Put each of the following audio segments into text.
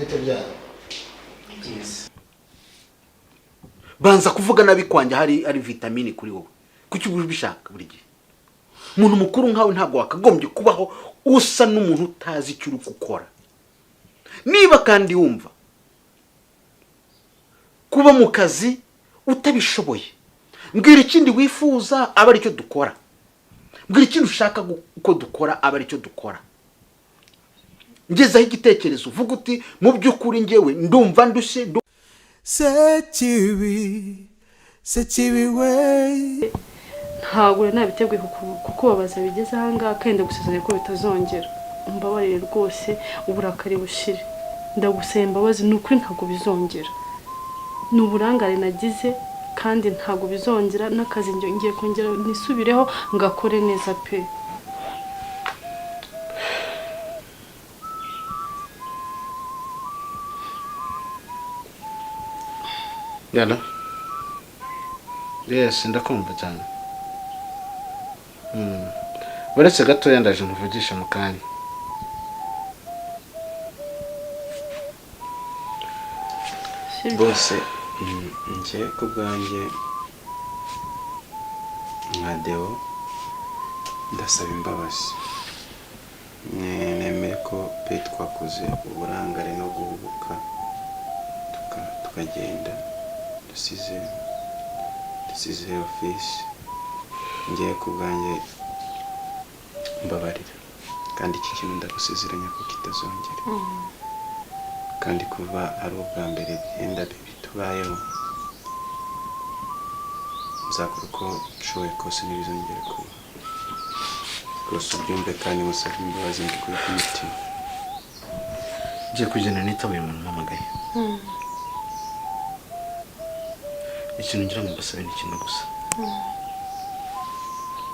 Bite byanyu? Banza kuvuga nabi kwanjye hari ari vitamine kuri wowe. Kuki uba ubishaka buri gihe? Umuntu mukuru nkawe ntabwo wakagombye kubaho usa n'umuntu utazi icyo uri gukora. Niba kandi wumva kuba mu kazi utabishoboye, mbwira ikindi wifuza aba aricyo dukora, mbwira ikindi ushaka ko dukora aba aricyo dukora. Ngezaho igitekerezo uvuga uti mu by'ukuri njyewe ndumva ndushye. Sekibi, sekibi we. Ntabwo nabiteguye kukubabaza bigeze ahangaha, kandi ndagusezeranya ko bitazongera. Umbabarire rwose, uburakari bushire. Ndagusaba imbabazi, ni ukuri ntabwo bizongera. Ni uburangare nagize kandi ntabwo bizongera, n'akazi ngiye kongera nisubireho ngakore neza pe. Yala. Yes, ndakumva cyane. Uretse gatoya ndaje nkuvugisha mu kanya. Bose njye ku bwanjye nka Deo ndasaba imbabazi. Nemere ko pe twakoze uburangare no guhubuka tukagenda dusize ofisi. Ngiye ku bwanjye mbabarira, kandi iki kintu ndagusezeranya ko kitazongera. Kandi kuva ari ubwa mbere byenda bitubayeho, nzakora uko nshoboye kose ntibizongere kuba. Rwose ubyumve kandi musabe imbabazi mbikuye ku mutima. Ngiye kugenda nitabuye umuntu umpamagaye. Ikintu ngira ngo mbasabe ni kimwe gusa.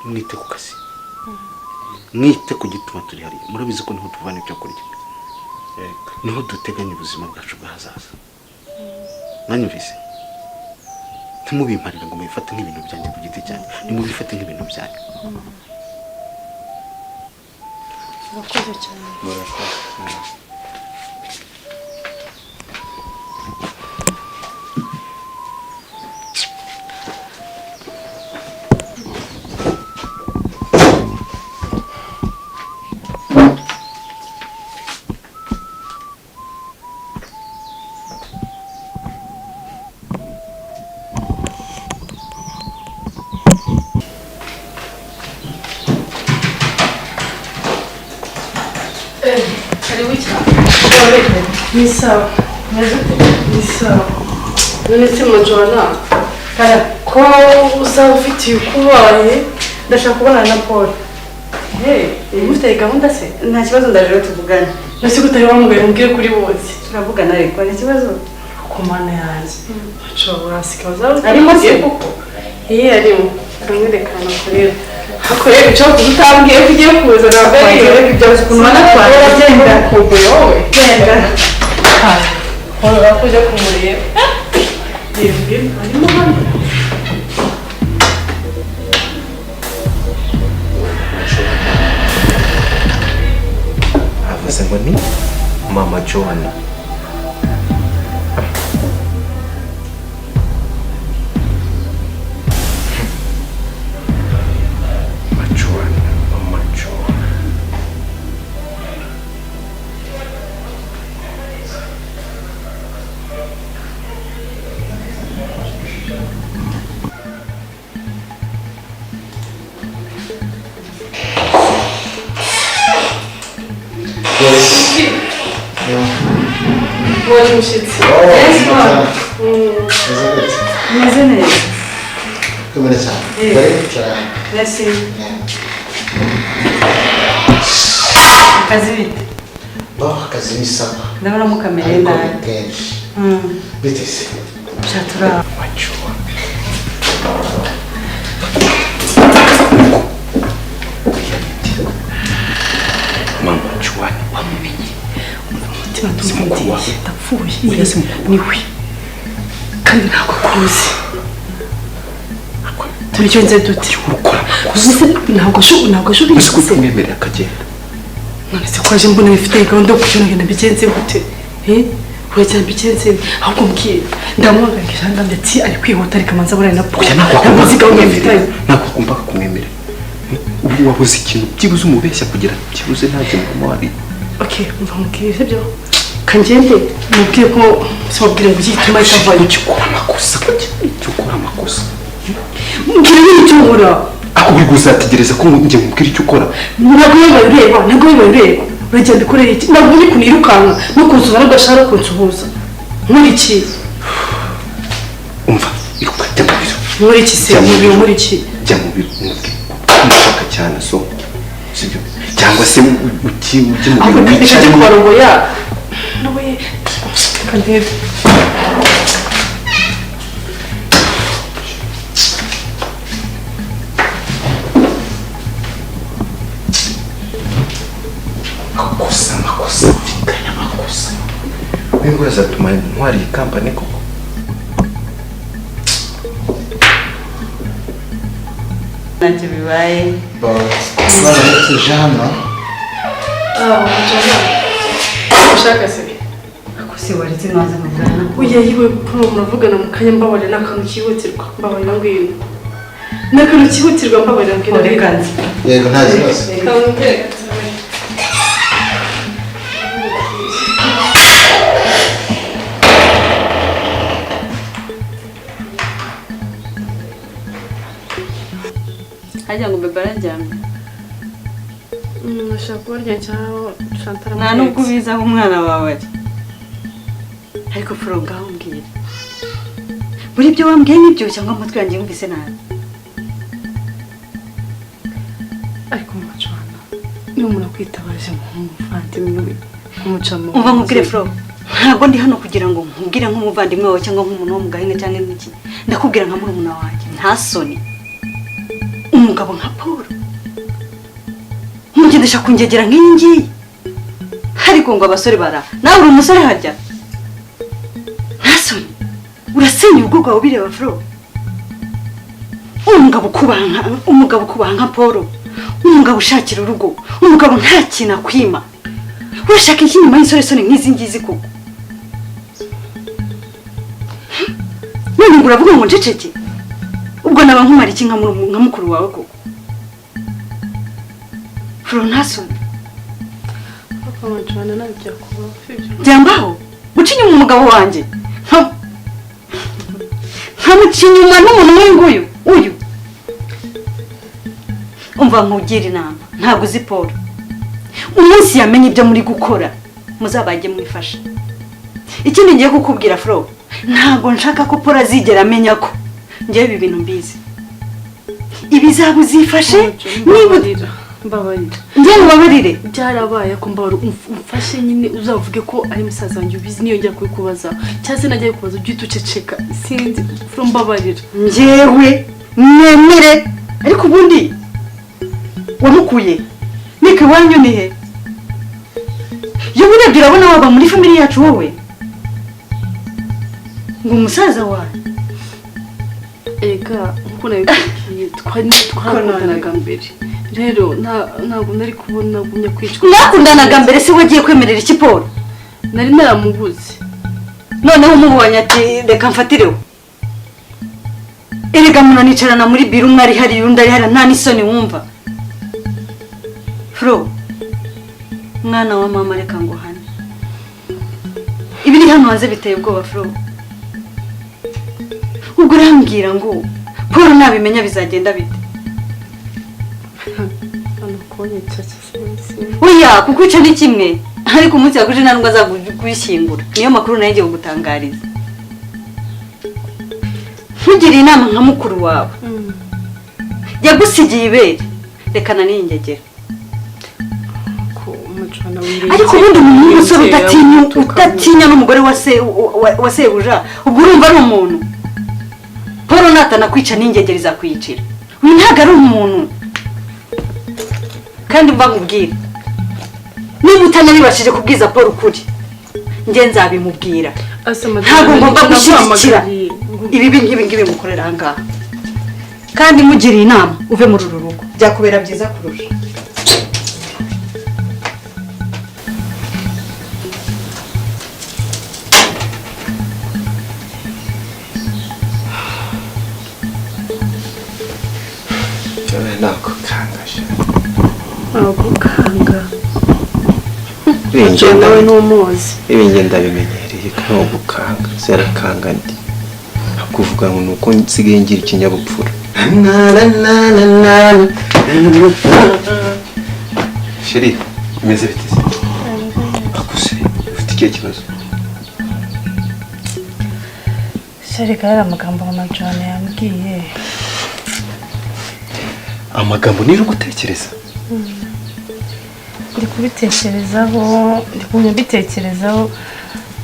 Mwite ku kazi. Mwite ku gituma turi hariya. Murabizi ko niho tuvana ibyo kurya. Niho duteganya ubuzima bwacu bw'ahazaza. Mwanyumvise? Ntimubimparire ngo mubifate nk'ibintu byanjye ku giti cyanjye. Nimubifate nk'ibintu byanyu. Murakoze cyane. Murakoze cyane. Karibu cyane. Ni sawa. Ni sawa. None se Majorana, ko uzaba ufitiye uko ubaye? Ndashaka kubonana na Paul. Hey, mufite gahunda se? Nta kibazo, ndaje rero tuvugane. Nasi ko utari wamugaye umbwire kuri bose. Turavugana ariko nta kibazo. Ku mana yanjye. Nshobora urasika uzaba Arimo se? koko? Iya arimo. Aramwerekana akorera. Akorera icyo utambwiye ko ugiye kuza ntabwo ari iyo. Reka ibyo ukuntu ubona twakora genda. Kumbuye wowe. Genda. Horora ko ujya kumureba. Reba, arimo hano. Avuze ngo ni Mama Joanna. Mama Joanna, Mama Joanna. Yes. Ubonye umushyitsi. Meze neza. Komera cyane. Bari kwicara. Merci. Akazi bite? Oh, akazi ni sawa. Ndabona mukamereye Ariko nabi. ni kenshi. Bite se? Sha turaho. Mama Joanna. Mama Joanna. Wamumenye. Umutima Si mukuru wawe. ndapfuye. Oya, si mukuru. Ni we. Kandi ntabwo akuzi. Tubigenze dute? Ukora amakosa. Ntabwo ntabwo Ese ashoboye. kuki umwemerera akagenda? None se ko aje mbona bifite gahunda yo kugenda mbigenze gute? Eh? Uragira mbigenze ahubwo mbwira ndamuhagarikisha ahangaha ndetse ari kwihuta ariko amanza abonane na Paul. Oya, ntabwo Ntabwo wagombaga nzi gahunda kumwemerera. mfitanye. Ntabwo wagombaga kumwemerera. Ubu wabuze ikintu byibuze umubeshya kugira byibuze ntacyo mama wari. Okay, umva nkubwire sibyo? Kangende mubwire ko simubwire ngo iki gituma itavayo. Kuki ukora amakosa? Kuki ukora amakosa? Mbwira nyine icyo nkora. Ako uri kuzategereza ko njye nkubwira icyo ukora. Ntabwo wibaye ureba, ntabwo wibaye ureba. Uragenda ukorera iki? Ntabwo uri ukuntu yirukanka no kunsuhuza n'agashara kunsuhuza. Nkora iki? Umva, iruka jya mu biro. Nkora iki se? Jya mu biro. Nkora iki? Jya mu biro umubwire umushaka cyane so. Sibyo? Cyangwa se ujye mu biro Ahubwo reka wicare. njye kubarogoya. Nawe reka ndebe. Amakosa, amakosa, mfitanye amakosa. Uyu nguyu azatuma ntwara iyi kampani koko. Ntacyo bibaye. None tuje hano. Ushaka se? Ako se waretse nkaza nkavugana na Paul. Oya yiwe Paul muravugana mu kanya mbabarira ni akantu kihutirwa mbabarira ngwino. Ni akantu kihutirwa mbabarira ngwino. Paul, reka nze. Yego nta kibazo. Harya ngo bebe araryamye. Ashaka kuba aryamye cyangwa Chantal Nta nubwo ubizi aho umwana wawe ari. Ariko Flo ngaho mbwira. Buri ibyo wambwiye nibyo cyangwa amatwi yanjye yumvise nabi? Ariko mumacana niba umuntu akwitabaje nk'umuvandimwe we nk'umucamo. Umva nkubwire Flo, ntabwo ndi hano kugira ngo nkubwire nk'umuvandimwe wawe cyangwa nk'umuntu wo mu gahinga cyangwa nk'iki. Ndakubwira nka murumuna wanjye, nta soni. Umugabo nka Paul ntugendesha kungegera nk'iyi ngiyi. Ariko ngo abasore bara, nawe uri umusore harya. Nta soni. Urasenya urugo rwawe ubireba Flo. Umugabo ukubaha nka Paul, umugabo ushakira urugo, umugabo nta kintu akwima. Urashaka iki nyuma y'insoresore nk'izi ngizi koko? None ngo uravuga ngo nceceke? Ubwo naba nkumara iki nka mukuru wawe koko? Flo nta soni. Byambaho guca inyuma umugabo wanjye nkamuca inyuma n'umuntu nk'uyu nguyu uyu. Umva nkugira inama, ntabwo uzi Paul. Umunsi yamenye ibyo muri gukora muzabajye mwifasha. Ikindi ngiye kukubwira Flo, ntabwo nshaka ko Paul azigera amenya ko ngewe ibi bintu mbizi. Ibizaba uzifashe niba mbabarira. Njye mubabarire. Byarabaye ko mbabarira umfashe nyine uzavuge ko ari musaza wanjye ubizi niyongera kubikubaza cyangwa se najya kubaza ujye uceceka sinzi Flo mbabarira. Njyewe mwemere ariko ubundi wamukuye nike wanyu ni he? Iyo urebye urabona waba muri family yacu wowe ngo umusaza wawe. Ega nkuko nabikubwiye twakundanaga mbere. Rero ntabwo nari kubona gumya kwicwa. Mwakundanaga mbere se wagiye kwemerera iki Paul? Nari naramubuze. Noneho umubonye ati reka mfatireho. Erega munanicarana muri biro umwe ari hari undi ari hari nta n'isoni wumva. Flo, mwana wa mama reka nguhane. Ibiri hano hanze biteye ubwoba Flo. Ubwo urambwira ngo Paul nabimenya bizagenda bite? Oya kukwica ni kimwe ariko umunsi yakuje nta nubwo azagushyingura. Niyo makuru nayo ngiye kugutangariza. Ntugire inama nka mukuru wawe. Yagusigiye ibere rekana n'ingegera. Ariko ubundi umuntu w'umusore udatinya n'umugore wa sebuja ubwo urumva ari umuntu. Paul natanakwica n'ingegera izakwiyicira. Uyu ntabwo ari umuntu. Kandi mva nkubwire, niba utanabibashije kubwiza Paul ukuri njye nzabimubwira. Ntabwo ngomba gushyigikira ibibi nk'ibi ngibi mukorera aha ngaha. Kandi mugiriye inama uve muri uru rugo byakubera byiza kurusha. Ntabwo ukanga. John nawe ntumuzi. Ibi ngenda bimenyereye ko gukanga serakanga ndi kuvuga ngo nuko nsigaye ngira ikinyabupfura. Sheri, imeze bite se? Akuse, ufite ikihe kibazo? Sheri, kari amagambo mama John yambwiye. Amagambo niyo gutekereza? Ndi kubitekerezaho, ndi kubitekerezaho.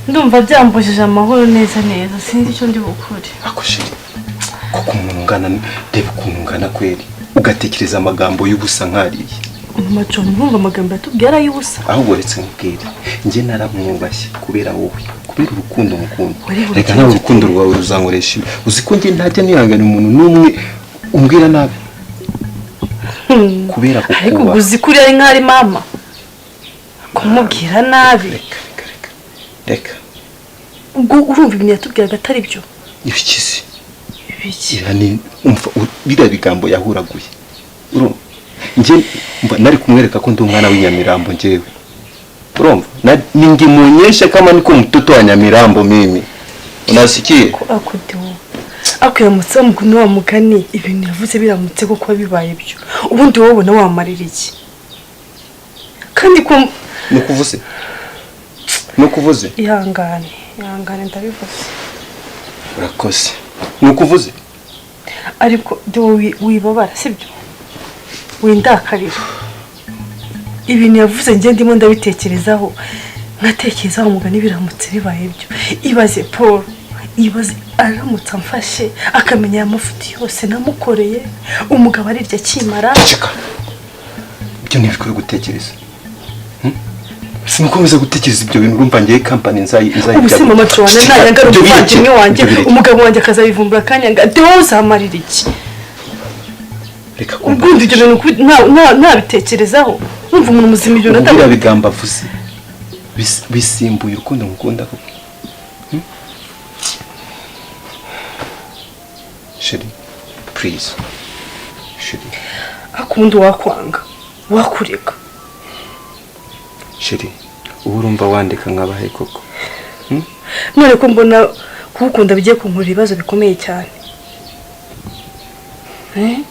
Ndumva byambujije amahoro neza neza, sinzi icyo ndi bukore. Ako Sheri, kuko umuntu ungana, reba ukuntu ungana kweri, ugatekereza amagambo y'ubusa nkariye. Mama John urumva amagambo yatubwiye ari ay'ubusa. Ahubwo uretse nkubwire, njye naramwubashye kubera wowe, kubera urukundo mukunda. Reka nawe urukundo rwawe ruzankoresha ibi. Uzi ko njye ntajya nihangana umuntu n'umwe umbwira nabi. Kubera kukubaha. Ariko uzi ko uri ari nk'ari mama. Kumubwira nabi. Reka reka reka. Reka. Ubwo urumva ibintu yatubwiraga atari byo. Ibiki? Ibiki? Ni umva biriya bigambo yahuraguye. Urumva? Njye nari kumwereka ko ndi umwana w'inyamirambo njyewe. Urumva? Ningimuonyesha kama niko mtoto wa Nyamirambo mimi. Unasikia? Akudiwo. Akuramutse mukunu wa mugani ibintu yavuze biramutse kuko bibaye byo. Ubundi wowe ubona wamarira iki? Kandi ko nukuvuze. Nukuvuze. Ihangane, ihangane ndabivuze. Urakoze. Nukuvuze. Ariko do wibabara sibyo? Windakarira. Ibintu yavuze nge ndimo ndabitekerezaho. Nkatekerezaho mugani biramutse bibaye byo. Ibaze Paul, ibaze aramutse amfashe akamenya amafuti yose namukoreye, umugabo arirya kimara. Ceka. Ibyo ntibikwiye gutekereza. Sinukomeza gutekereza ibyo bintu urumva ngiye company nzayi nzayi. Ubu se mama Joanna nayanga umuvandimwe wanjye, umugabo wanjye akazabivumbura kanyanga. Deo uzamarira iki? Reka ubundi ibyo bintu ntabitekerezaho. Urumva umuntu muzima ibyo natabira bigamba avuze bisimbuye urukundo ngukunda koko. Sheri, please. Sheri. Akundi wakwanga, wakureka. Sheri, ubu urumva wandika nkabahe koko? None ko mbona kugukunda bigiye kunkurira ibibazo bikomeye cyane.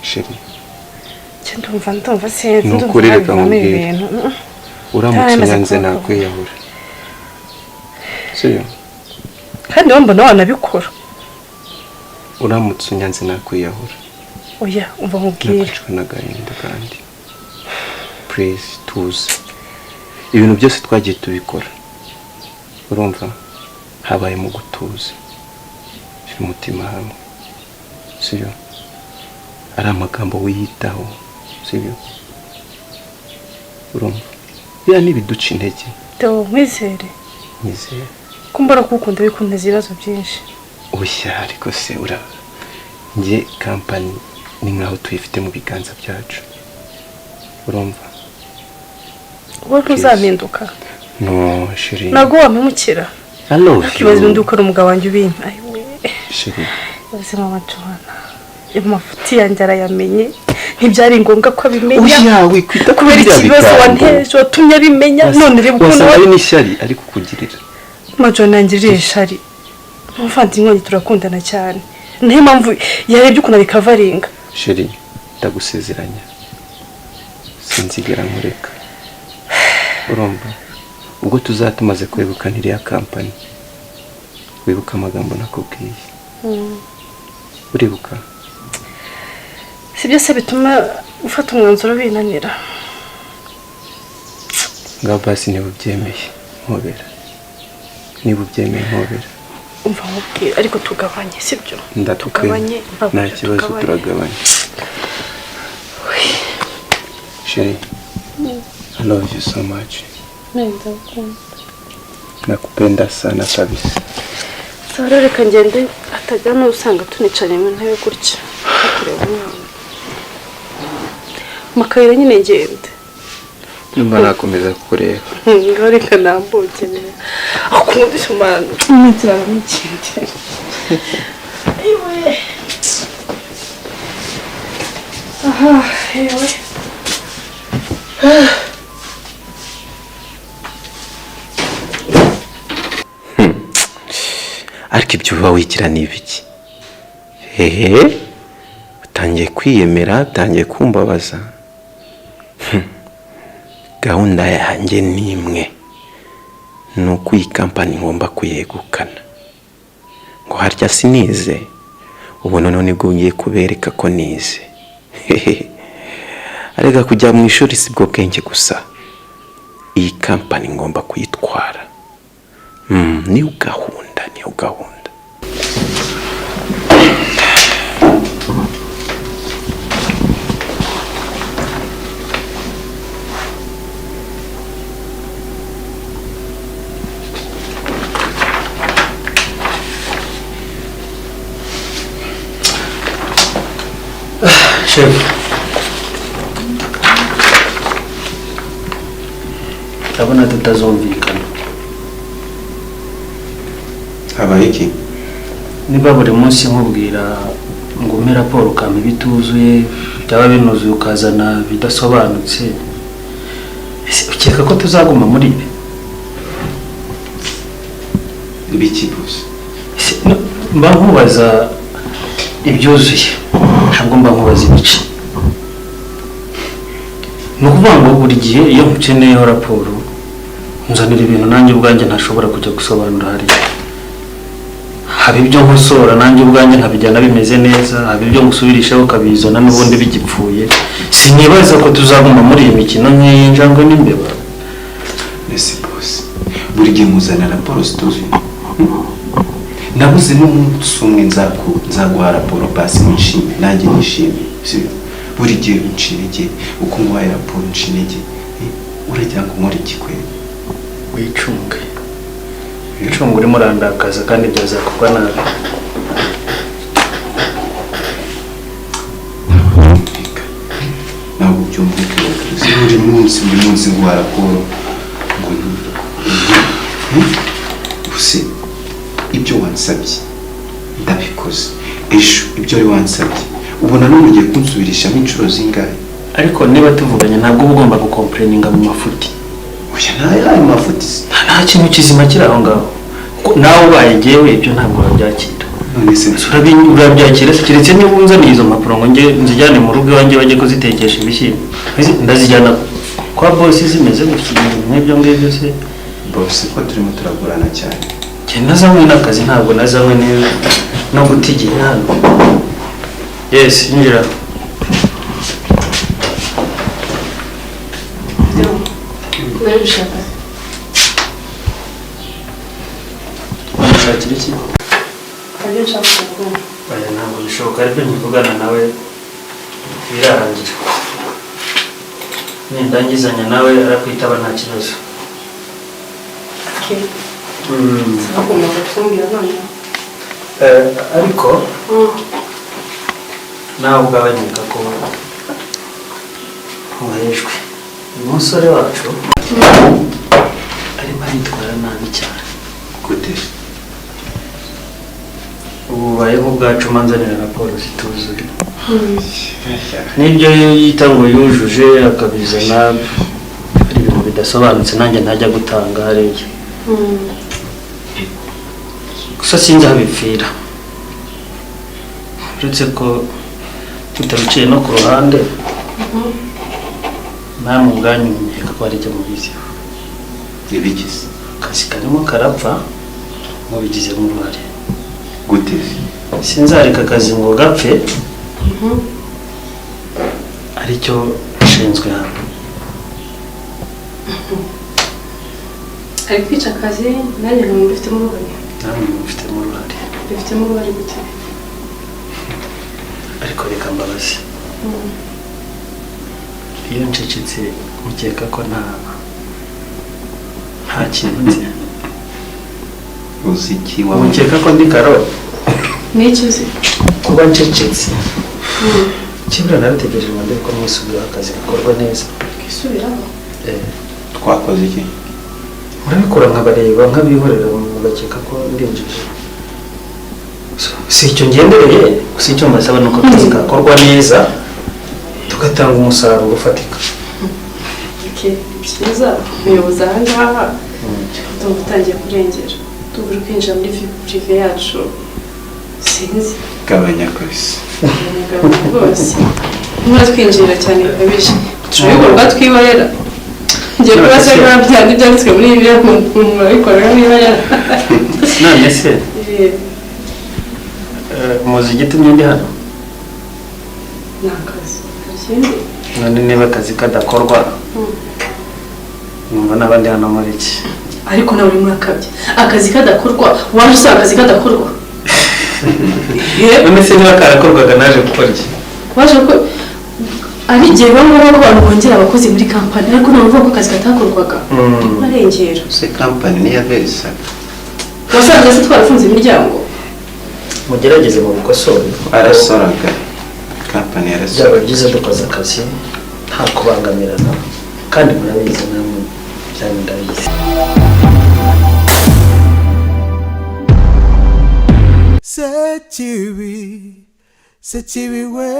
Sheri. Ndumva sinzi ndumva ibintu. Uramutse unyanze nakwiyahura. Siyo? Kandi wambona wanabikora. Uramutse unyanze nakwiyahura. Oya, umva nkubwire. Nakwicwa n'agahinda kandi. Please, tuze. Ibintu byose twagiye tubikora. Urumva habaye mu gutuza. Shyira umutima hamwe. Siyo? Ari amagambo wiyitaho. Sibyo? Urumva? Biriya ntibiduca intege. Deo, nkwizere. Nizere. Ko mbona kugukunda bikunteza ibibazo byinshi. Oya, ariko se ura njye company ni nkaho tuyifite mu biganza byacu. Urumva? Wowe ntuzampinduka. No, Sheri. Ntabwo wampemukira. I love you. Ikibazo ndukora umugabo wanjye ubimpa. Ayiwe. Sheri. Ubuzima mama Joanna. Amafuti yanjye arayamenye. Ntibyari ngombwa ko abimenya. Oya, wikwita kubera ikibazo wanteje watumye abimenya none reba ukuntu wasanga ari n'ishyari ari kukugirira. Mama Joanna yangiriye ishyari. Umuvandimwe wanjye turakundana cyane. Niyo mpamvu yarebye ukuntu abikavaringa. Sheri, ndagusezeranya. Sinzigera nkureka. Urumva? Ubwo tuzatumaze kwegukana iriya company. Wibuka amagambo nakubwiye. Uribuka? Si byose bituma ufata umwanzuro binanira. Ngaho basi niba ubyemeye nkobera. Niba ubyemeye nkobera. Umva nkubwire ariko tugabanye sibyo? Tugabanye nta kibazo turagabanye. Sheri, I love you so much. Nakupenda sana kabisa. Sara reka ngende atajya n'usanga tunicanye mu ntebe gutya. Kureba umwana. Makayira nyine ngende. Numva nakomeza kukureba. Ngaho reka nambuke. Akundisha umwana. Umwitira n'ikindi. Iwe. Aha, yewe. Ariko ibyo uba wigira ni ibiki? Hehe, utangiye kwiyemera, utangiye kumbabaza. Gahunda yanjye ni imwe, ni uko iyi kampani ngomba kuyegukana. Ngo harya sinize, ubu noneho nibwo ngiye kubereka ko nize. Hehe, arega kujya mu ishuri si bwo bwenge gusa, iyi kampani ngomba kuyitwara. Niyo gahunda, niyo gahunda. Chef, ndabona tutazumvikana. Habaye iki? Niba buri munsi nkubwira ngo umpe raporo ukampa ibituzuye, byaba binuzuye ukazana bidasobanutse, ese ukeka ko tuzaguma muri ibi? Ibiki gusa? Ese, mba nkubaza ibyuzuye, ntabwo mba nkubaza ibice. Ni ukuvuga ngo buri gihe iyo nkukeneyeho raporo nzanira ibintu nanjye ubwanjye ntashobora kujya gusobanura hariya. Haba ibyo nkosora nanjye ubwanjye nkabijyana bimeze neza, haba ibyo ngusubirishaho ukabizana n'ubundi bigipfuye. Sinibaza ko tuzaguma muri iyi mikino nk'iy'injangwe n'imbeba. Mbese boss, buri gihe nkuzanira raporo zituzuye. Nabuze n'umunsi umwe nzaguha raporo basi nishime, nanjye nishime, sibyo? Buri gihe unca intege, uko nguhaye raporo unca intege. Uragira ngo nkore iki kweli? Wicunge, wicunge, urimo urandakaza kandi byazakorwa nabi. Ntabwo byumvikana. Buri munsi nguha raporo ngo gusa ibyo wansabye ndabikoze, ejo ibyo wari wansabye ubona none ugiye kunsubirishamo inshuro zingahe? Ariko niba tuvuganye ntabwo uba ugomba gukomplaininga mu mafuti. Oya, ntayo mafuti. Nta kintu kizima kiri aho ngaho. Nawe ubaye jyewe ibyo ntabwo wabyakira. None se urabyakira se? Keretse niba unzaniye izo mpapuro ngo njye nzijyane mu rugo iwanjye bajye kuzitekesha ibishyimbo. Ndazijyana kwa boss zimeze gutya, ibintu nk'ibyo ngibyo se? Boss ko turimo turagurana cyane. Njye nazanywe n'akazi, ntabwo nazanywe no guta igihe hano. Yes, injira. Urabishaka? Washakira iki? Ibyo nshaka kuvuga. Oya, ntabwo bishoboka, aribyo nkivugana nawe birarangira. Nindangizanya nawe arakwitaba nta kibazo. Okay. Agomba kumbwira noneho. Ariko nawe ubwawe nkeka ko ntuhejwe. Umusore wacu arimo aritwara nabi cyane. Gute? Ubu bubayeho ubwacu manzanira raporo zituzuye. N'ibyo yita ngo yujuje akabizana ari ibintu bidasobanutse, nanjye ntajya gutanga hariya. Gusa sinzi aho bipfira, uretse ko tutabiciye no ku ruhande, namwe ubwanyu nkeka ko hari icyo mubiziho. Ibigize akazi karimo karapfa mubigizemo uruhare. Gute? Sinzareka akazi ngo gapfe, aricyo nshinzwe hano. Ari kwica akazi nanjye nkaba mbifitemo uruhare. Namwe mubifitemo uruhare. Mbifitemo uruhare gute? Ariko reka mbabaze, iyo ncecetse mukeka ko nta kintu nzi? Uzi iki wawe? Mukeka ko ndi Karoli? N'icyo uzi? Kuba ncecetse kibura nabitegereje ngo ndebe ko mwisubiraho akazi gakorwa neza. Kisubiraho? Twakoze iki? Murabikora nkabareba nk'abihorera, mugakeka ko ndinjije. Si icyo ngendereye, gusa icyo mbasaba ni uko akazi gakorwa neza tugatanga umusaruro ufatika. Okay, byiza umuyobozi aha ngaha. Ndumva utangiye kurengera, ndumva uri kwinjira muri vie privée yacu, sinzi. Gabanya kabisa. Umugabo rwose muratwinjirira cyane bikabije, turabikorwa twihorera. Ngiye kuba se biba byandi byanditswe muri bibiliya, murabikora mwihorera. None se muzi igitumye ndi hano? Ni akazi, hari ikindi? None niba akazi kadakorwa, numva n'abandi hano muri iki? Ariko nawe urimo urakabya. Akazi kadakorwa, waje usanga akazi kadakorwa? None se niba karakorwaga, naje gukora iki? Waje ko ari igihe biba ngombwa ko abantu bongera abakozi muri kampani, ariko ntabwo uvuga ko akazi katakorwaga. Arengera. Se kampani niya verisaga? Wasanze se twarafunze imiryango? Mugerageze mu bikosore. Arasoraga, kampani Byaba yarasoraga. byiza dukoze akazi nta kubangamirana, kandi murabizi namwe, byanyu ndabizi. Sekibi, sekibi we.